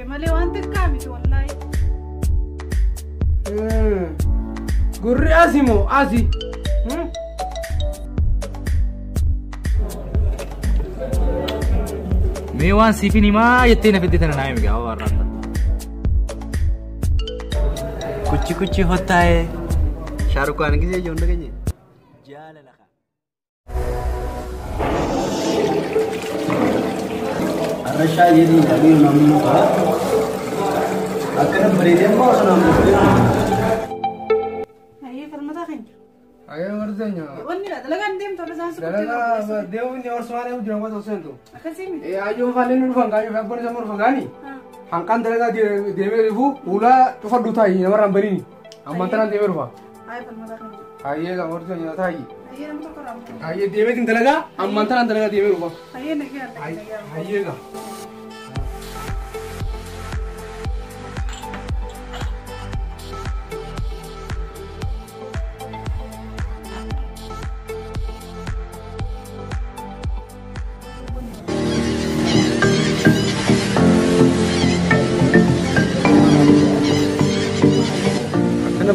malee waan xiqqaa miti wallaahi. Gurri asii moo asii? Mee waan siifin himaa jettee na fidde tana naa himi gaafa warraata. Kuchi kuchi होता है शाहरुख खान की जो dhageenye jaalala arra shaayii jedhanii namni muka akkana bareedee immoo osoo namni Ayyee falmataa keenya. Ayyee warzeenya. Wanni dalagaan deemtu irra isaan suuqii. Dalagaa deemuun ni horsumaan eegu jiran wata seentu. Akkasii miti. Ayyoon faallee nu dhufan gaayyoo fi abboon isa dhufan gaani. Hanqaan dalagaa deemee dhufu ulaa cufadhu taayi namarraan baniini. Ammaan tanaan deemee dhufa. Ayyee falmataa keenya. Ayyee kan warzeenya taayi. Ayyee nama tokko irraa. Ayyee deemeetiin dalagaa ammaan tanaan dalagaa deemee dhufa. Ayyee nagee nagee. Ayyee gaa.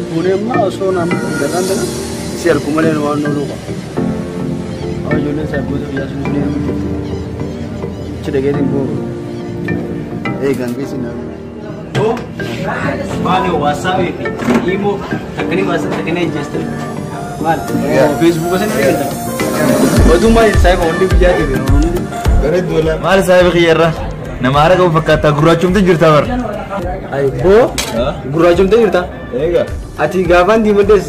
Fuudhee osoo namni garaan dana si argu malee waan oolu qaba. Amma ijoolleen saayibboota biyyaa sun sun eeguu jirti. Achi dhageetiin koo eegan keessi na. Maali WhatsApp fi Imo takkanii WhatsApp takkanii ejjeestan. Maal Facebook sana eeganta. Oduu maal saayiba hundi biyyaa deebiin hundi. Maal saayiba kiyyarra nama haara qabu fakkaata gurraachumte jirta bar. Ay boo gurraachumte jirta. Eega. Ati gaafaan diimadees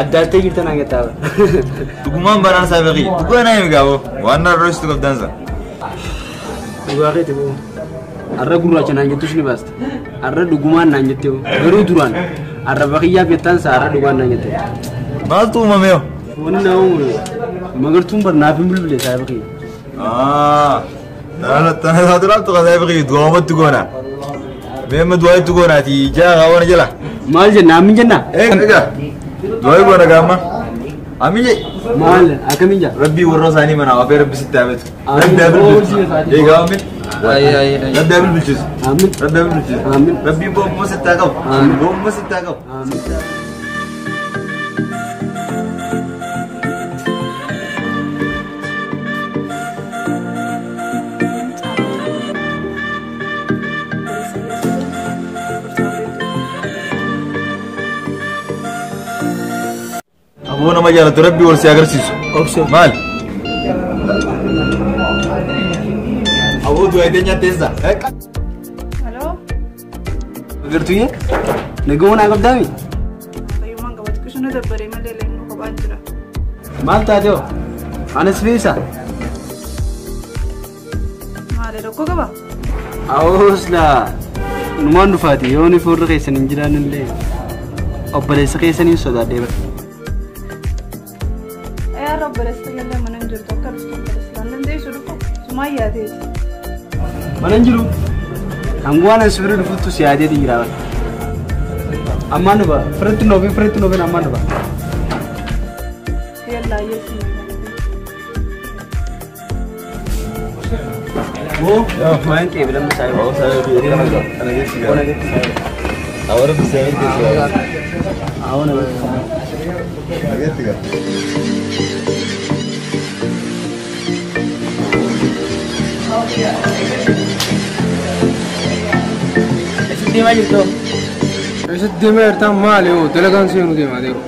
addaattee jirta naan jettaa. Dhugumaan banaan saayiba kiyya. Dhugaa naa himi gaafoo waan na roositu qabdaansa. Dhugaa keeti boo. Arra gurraacha naan jettus ni baasta. Arra dhugumaan naan jette garuu duraan arraba kiyyaaf jettaan sa arra dhugaan naan jette. Maaltu uumame hoo? Wanni naa uumame magartuun bar naaf hin bilbile saayiba kiyya. Tana saaturaaf tuqa saayiba kiyya du'aamatti goona. Mee amma du'aa itti goonaati jaa kaawwana jala. Maal jenna amin jenna? Egaa du'aa goona gaama. Amin je. Maal akkamiin jaa? Rabbii warra isaanii manaa afee rabbi sitti haabetu. Rabbi haa bilbilchisu. Egaa amin. Rabbi haa bilbilchisu. Amin. Rabbi haa bilbilchisu. Amin. Rabbii boomma sitti haa qabu. Amin. Boomma sitti haa qabu. Amin. Aboo nama jaalatu rabbii wal si agarsiisu. Maal? Aboo du'aa itee nyaatteessa. Haloo. Agartuyyee nagahoo naa qabdaami? Fayyummaan qabatu kushina dabbaree malee leennu kophaan jira. Maal taate hoo? Anas feesa. Maali rakkoo qaba? Awoos laa numaan dhufaati yoo ni fuulri keessan hin jiraan illee obboleessa keessaniin sodaadhee bara. Ayyaara obboleessa gallee mana hin jirtu akka dhuftu obboleessa lan dandeessu dhufu sumaan yaadeeti. Mana hin jiru. Hanguwaan as bira dhufuttu si yaadeeti jira bara. Ammaan dhufa firatti noofin firatti noofin ammaan dhufa. Yallaa yeessi. Boo waan qeebilamni saayiba. Aboo saayiba kiyya kana geessi gaa. Awwa rabbi si haa geessi gaa. Awwa na geessi. Geessi gaa. Eessatti deemaa jirtu? Eessatti deemaa jirtan maali hoo dalagaan seenu deemaa deemu.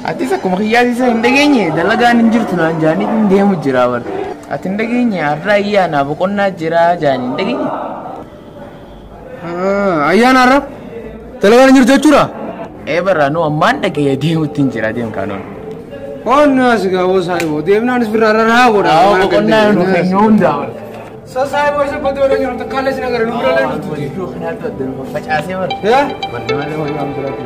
Atis akkuma kiyyaas isa hin dhageenye dalagaan hin jirtu naan jaanii hin deemu jira bar. Ati hin dhageenye har'a ayyaana boqonnaa jira jaanii hin dhageenye. Ayyaana har'a dalagaan hin jirtu jechuudha? Ee barra nu ammaan dhaga'ee deemutti hin jira deem kaanoon. Qonni as gaawoo saayiboo deemnaanis birraa rarraa godha. Awwa boqonnaa nu kennu hundaa bar. Saayiboo isa badii waliin jiru takkaalee sin agarra nu bira leen dhuftu. Iddoo kanaatti adda nu facaasee bar. Wanti malee wayyaa am jiraatu.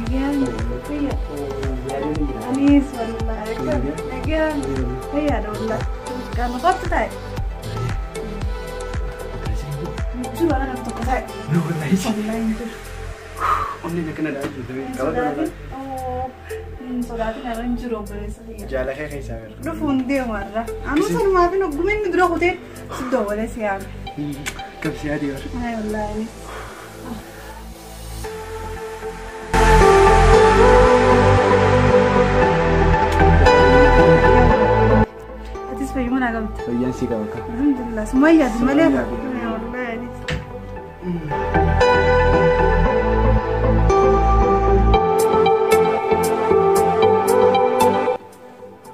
Nagaan. Fayyaa. Anis wallahi. Nagaan. Fayyaadha wallahi. Qaama kottu taa'e. Jiru ana nam tokko taa'e. Wallahi hin jiru. Onneen akkana dhaa jirtu. Sodaatin. Sodaatin irra hin jiru obboleessa kiyya. Jaalakee keessaa beeku. Dhufuun deemu har'a. Anuu sanumaafin ogguminni dura kutee si dawwalee si yaame. Qabsi yaadii bara. Ay wallahi anis. Atis fayyuma naa qabda. Fayyaan sii qaba akka. Alhamdulillah. Sumayyaati malee. Wallahi anis.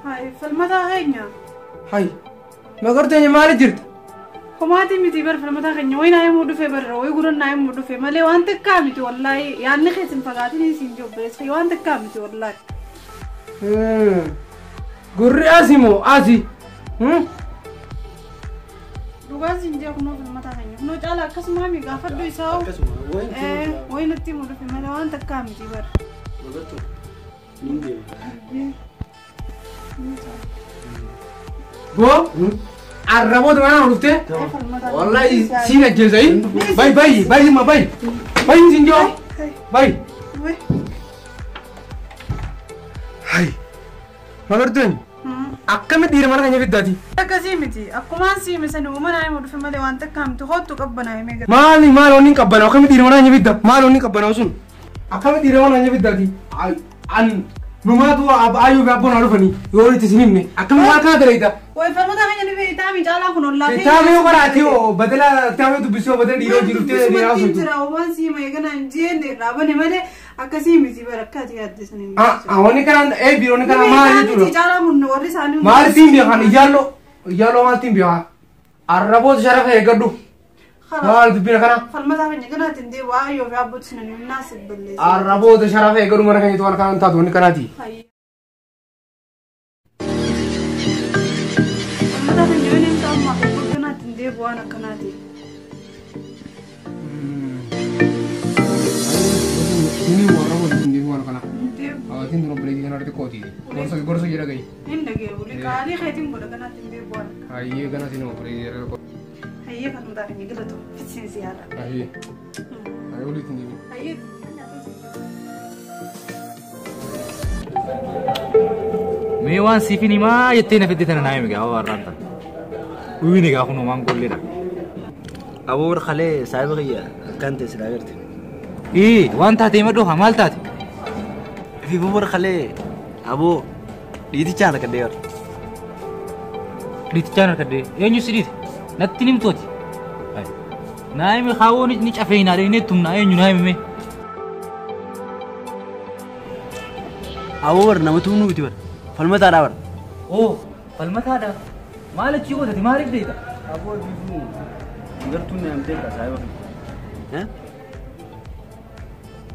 Hai, falmataa keenya. Hay. Magarteenya maali jirta? Homaatii miti bar falmataa keenya wayi naa himuu dhufe barra wayi gurra naa himuu dhufe malee waan xiqqaa miti wallahi yaadni keessa hin fagaatin siin jobbeessa waan xiqqaa miti wallahi. Gurri asi moo asi? Dhugaan siin jee kunoo falmataa keenya kunoo caala akkasuma mi gaafadhu isaa Akkasuma wayi natti himuu dhufe malee waan xiqqaa miti bar. Magartuu. Niin deema. Boo arraboota mana dhuftee? Wallahi siin ajjeesai. Bay bay bay ma bay. Bay siin joo. Bay. Hay. Magartuun akkamitti dhiira mana keenya fiddaati? Akkasii miti akkumaan siime sana uumama naa himuu dhufe malee waan xiqqaa miti hootu qabbanaa himee gara. Maali maal onni qabbanaa akkamitti dhiira mana keenya fidda? Maal onni qabbanaa sun? Akkamitti dhiira mana keenya fiddaati? An numaatu ayyuu fi abboon haa dhufanii yoo itti sin himne akkamitti waan kana daleeyta? Wayi falmataa keenya ni beektaa mi caalaa kun ollaa Kitaabni yoo qaraati yoo badala kitaabni dubbisuu badala dhiiroo jiruftee dhiiraa Dubbisumatti osoo jira uumaan siima eegana hin jeenne irraa bane malee akkasii miti bara akka ati yaadde sana hin Ah, wanni kanaan ee biiroonni kana maal jechuudha? Caalaa kun warri isaanii Maal ittiin beekan ijaalloo ijaalloo maal ittiin beekan? Arraboota sharafa eeggadhu. Maal dubbina kana? Falmataa keenya ganaatiin deebi'u ayyoo fi abbootti sinan himnaa si balleessa. Arraboota sharafa eeggadhu mana keenya waan kanaan taatu wanni kanaati. Falmataa keenya yoo inni ta'u ammaa ganaatiin deebi'u waan akkanaati. Ini warra ittiin deebi'u waan kana. Deebi'u. Atiin dura bireetii kana irratti kooti. Gorsa gorsa jedha gahi. Hin dhageewu qaalii keetiin godha ganaatiin deebi'u waan akkana. Hayyee gana siin bireetii irra kooti. Hayyee falmataa keenya galatu fitsinsi yaada. Hayyee. Hayyee olii ittiin deebi'u. Hayyee. Mee waan siifin himaa jettee na fidde tana naa himi gaafa warraan tana. Dhuyini gaa kunoo waan golleedha. Aboo warra kalee saayiba kiyya akkaan ta'e silaa garte. Ee waan taate himadhu haa maal taate? Fiifuu warra kalee aboo dhiitichaan harkadhee warra. Dhiitichaan harkadhee eenyu si dhiite? Natti himtooti. Naa himi kaawoo ni cafeeyinaa dheenee tumnaa eenyu naa himi mee? Aboo warra nama tumnuu miti warra. Falmataadhaa warra. Oo falmataadha. Maal achii qotate maaliif deeta? Aboo fiifuu gartuun na hamtee dha saayiba kiyya.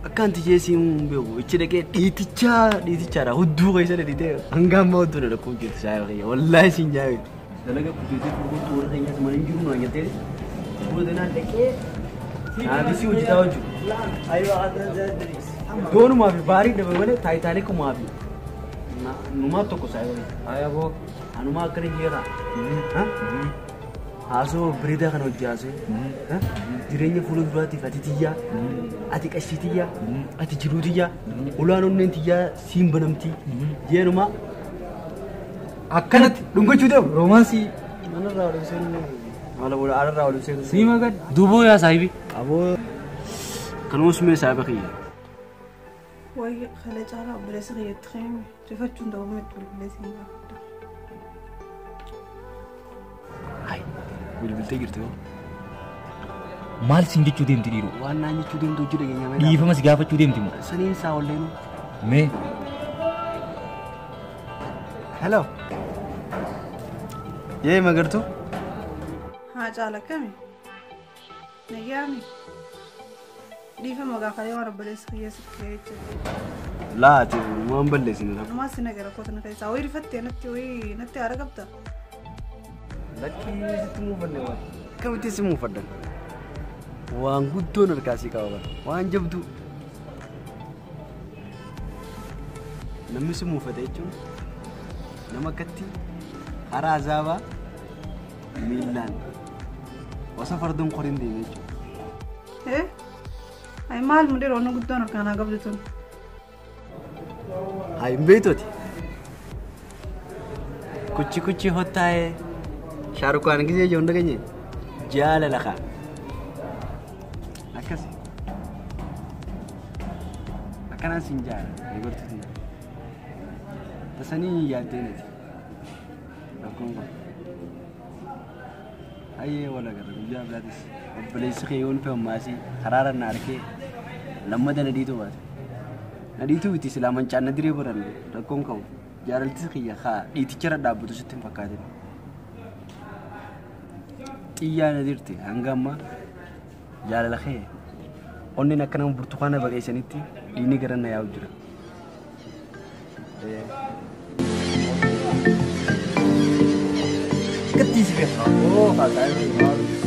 Akkaan tijjee siimuu hin beeku. Ichi dhaqee dhiitichaa dhiitichaadha. Hudduu keessa dhidhiitee hanga ammaa hudduu na dhaquu jirti saayiba kiyya. Wallaahi siin jaabe. Dalaga kuteetee furgurtu warra keenyas mana hin jiru naan jettee boodanaan dhaqee naafisii hojjetaa hojju. Doonumaa fi baarii dhabe malee taayitaalee kumaa fi numaa tokko saayiba kiyya. Haaya boo. Anumaa akkana jeeraa. Haasoo bareedaa kana hojii haasoo. Jireenya fuula duraatiif ati tiyyaa, ati qashii tiyyaa, ati jiruu tiyyaa, ulaan onneen tiyyaa siin banamtii. Jeenumaa Akkanatti dhungachuu deemu. roomaansii Manarraa waliin seenu maala booda aararraa waliin seenu. siima gad duboo yaa saahibi. Aboo kanuma sumee saahiba kiyya. Wayi kala caalaa obboleessa kiyyatti keemi rifachuun ta'uu miti bilbileessa hin gaafadha. Bilbiltee jirti hoo? Maal siin jechuu deemti dhiiroo? Waan naan jechuu deemtu hojii dhageenya meeqa? Dhiifama si gaafachuu deemti moo? Saniin isaa olleenu. Mee Hello. Yee magartuu? Haa caala akkami? Nayyaami? Dhiifama gaafalee waan obboleessa kiyya sitti jechuudha. Laa ati waan balleessine lafa. Anumaa si nagara koota na keessaa wayii rifattee natti wayii natti haara qabda. Lakkii sitti muufanne waan. Akkamitti si muufaddan? Waan guddoon harkaa sii qaba bara. Waan jabduu. Namni si muufate jechuun nama akkatti karaa azaabaa miillaan osoo farduun qoriin deeme jechuudha. Eh? Ay maal mudee roonni guddoon harkaan qabdu tun. Haa hin beektooti. Kuchi kuchi hottaa'ee Shaarukaan gisee ijoon dhageenye jaalala kaa. Akkasi. Akkanaan siin jaalala eegaltuuti. Tasanii yaaddee nati. Rakkoon kun. Hayyee wal agarra guyyaa biraatis obboleessi kee yoon fe'ammaasii karaara na arkee lammata na dhiituu baate. Na dhiituu miti silaa mancaan na diree baranne rakkoon qabu. Jaalaltis kiyya haa dhiiticharra dhaabbatu sitti hin fakkaatin. Xiyyaa na dirte hanga ammaa jaalala kee onneen akka nama burtukaana baqeessanitti dhiigni gara na yaa'u jira. Akkatti si beekaa. Oo, fakkaatii.